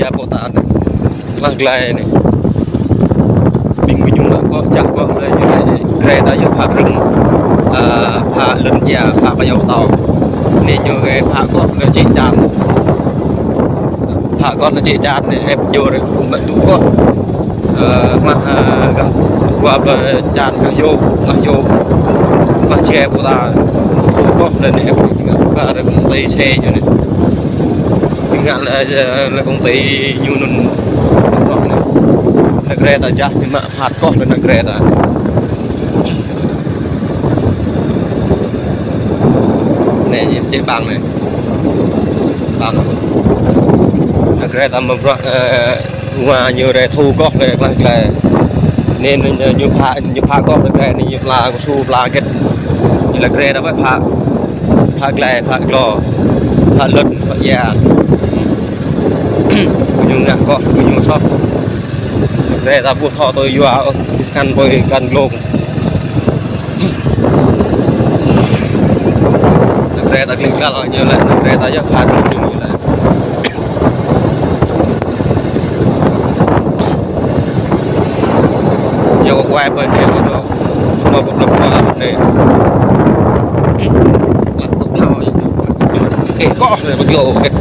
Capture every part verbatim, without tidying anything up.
Ia pô ta anai. Lăng glai anai. Ƀing gơñu ngă akŏ, čang akŏ lĕ ñu anai. Gre ta yơh pha rơ̆ng. Ơ, pha lŏn ia, pha kơyâo tâo. Anai ñu gre pha akŏ lĕ čih čan. Pha akŏ lĕ čih čan anai, ĕp ñu rơ̆, mă tŭ akŏ. Ơ, mă, ơ, gah, gua pơ čan gah yô, gah yô. Mă čih pô ta. Tŭ akŏ lĕ anai, ĕp ñu gah, gah rơ̆ kông tê se ñu anai. Ƀing ngă lĕ, ơ, lĕ kông tê ñu anŭn. Lĕ gre ta jah ñu mă pha akŏ lĕ anŭn gre ta. Anai, ñu čih ƀăng anai. Ƀăng. Lĕ gre ta mă bruă, ơ, wa ñu rơ̆ tŭ akŏ lĕ lăng glai. Anai, ñu, ñu pha, ñu pha akŏ lĕ gre anai ñu pla kơsu pla hơget. Ñu lĕ gre ta ƀai pha. Pha glai, pha glô, pha lŏn, pha ia. Ñu ngă akŏ, ñu soh. Gre ta ƀu thâo tui yua ôh, kăn ƀơi kăn glông. Gre ta kling kal ñu lĕ, gre ta yơh pha ñu lĕ. Yua kơ kuai pơ anai kơ tŏ. Mă pơplŏk pơ anai. Lăp tŏk lao yơh. Kơ koh lĕ kơ yua hơget.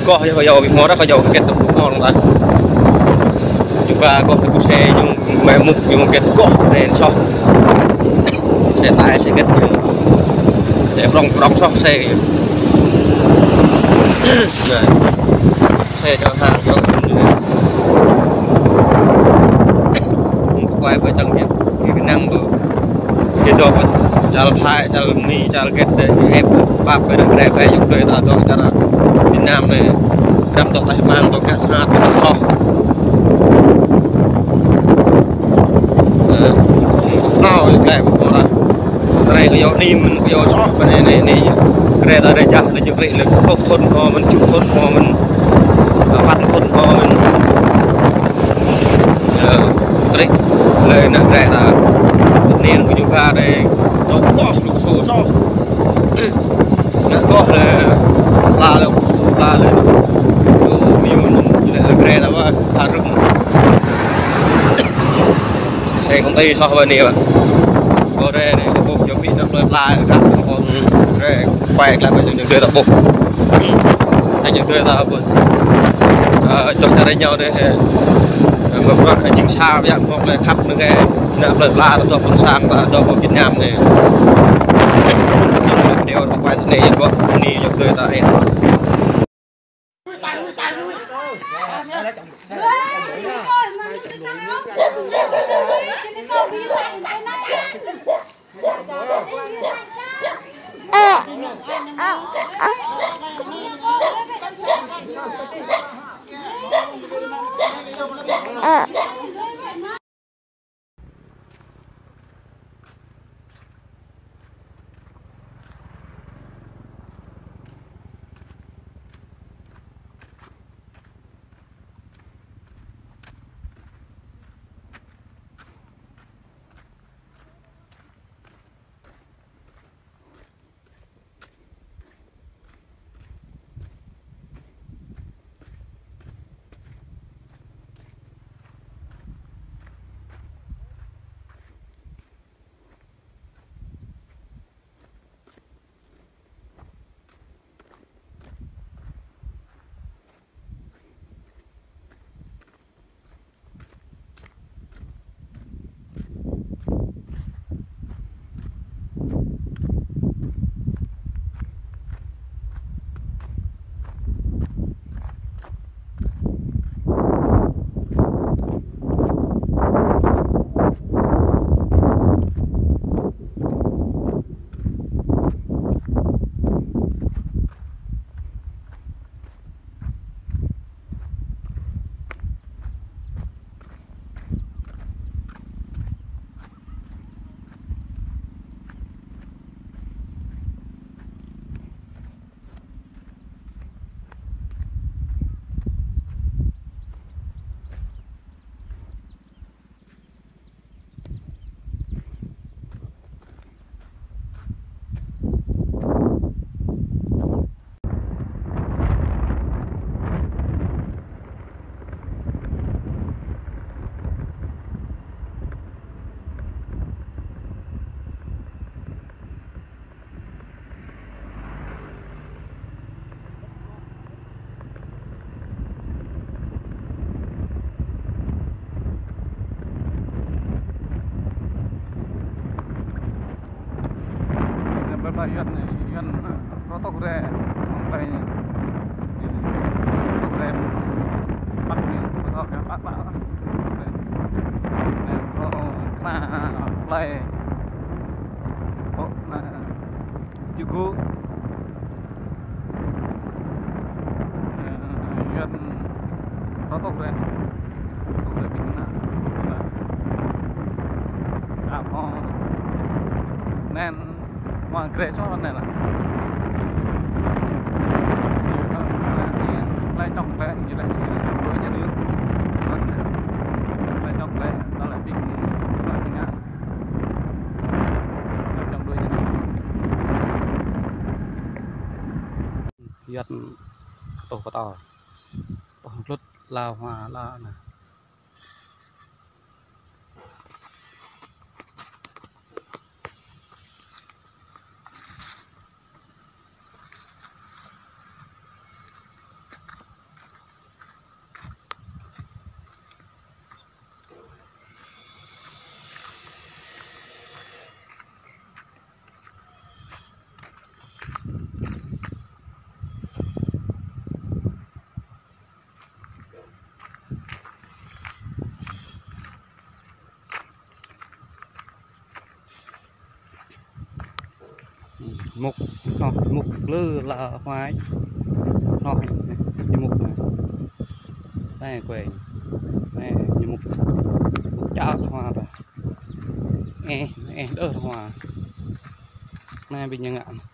Koh yơh kơ yua ƀing mơ̆ dah kơ yua hơget tŏk mơ̆ ta. Ñu ba koh tơkuh se ñu mă mŭk ñu hơget koh anai soh. Se tai se hơget ñu. Se prŏng prŏng soh se ñu. Anai. Xe chở hàng cho mình. Không có quay với chân kia, kia cái năng của kia đó, chở Thái, chở Mỹ, chở Kết để ép bạc với đằng rẽ về, dọc về ta đó, chở Việt Nam này, đâm tộc Thái Lan, tộc Cảnh Sát, tộc Sóc. Ờ, nó cái này của nó. Anai kơ yua anai mơ̆n kơ yua soh, pơ anai, anai, anai. Gre ta rơjah, lĕ ñu krĭ lĕ, pŏk thŭn hmâo mơ̆n, čuh thŭn hmâo mơ̆n, ơ, păt thŭn hmâo mơ̆n. Ơ, krĭ, lĕ anai gre ta. Anai kơ ñu ba anai, ñu koh, ñu kơsu soh. Ñu koh lĕ, pla lĕ, kơsu pla lĕ. Ñu, ñu, ñu, lĕ, lĕ gre ta ba, ta rơ̆ng. Xe công ty soh ƀơi anai ƀă. Kơ rơ̆ anai, kơ ƀuh, yua ƀing ană plơi pla, ră, kơ rơ̆, quay lại ƀơi ñu rơ̆ ta ƀuh. Anai ñu rơ̆ ta ƀuh. Ơ, čŏk čar ñu anai, ơ, mă bruă, ơ, jing sa, ƀiă, mơ̆ lĕ khăp anai, ană plơi pla, ta dŏ pơ sang, ta dŏ pơ Việt Nam anai. Ñu rơ̆ video ta quay anai, yua kơ anai ñu rơ̆ ta, ơ. Yuan, Yuan, rô tŏk rai, mơ̆ng plei. Rô tŏk rai, păt anai, rô tŏk rai, păt, păt, rô tŏk rai. Anai, rô, kơna, plei. Rô, anai, čơgŭ. Yuan, rô tŏk rai. Tŏk rai ƀing anai. Ăp hŏ. Anai, mă grê soh anai lah. Plei čŏng plei, ñu lah, ñu lah, đuaĭ ñu đuaĭ. Plei čŏng plei, tơlơi ƀing, plei ƀing ngă. Plei čŏng đuaĭ ñu đuaĭ. Yuan tuh pơtô. Tuh glŭt lao hua lao anai. Mŭk, hŏ, mŭk lơ la hua. Hŏ, ñu mŭk anai. Anai, kuai. Anai, ñu mŭk. Mŭk čar hua ta. Eh, eh, đơ hua. Anai, ƀing ñu ngă anai.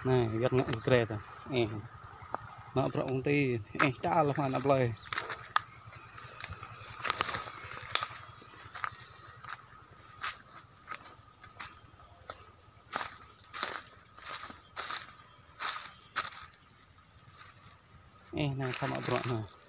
Anai, Yuan ngă grê ta. Eh. Mă bruă công ty. Eh, čar lah hua ană plei. Eh, anai khŏm mă bruă anai.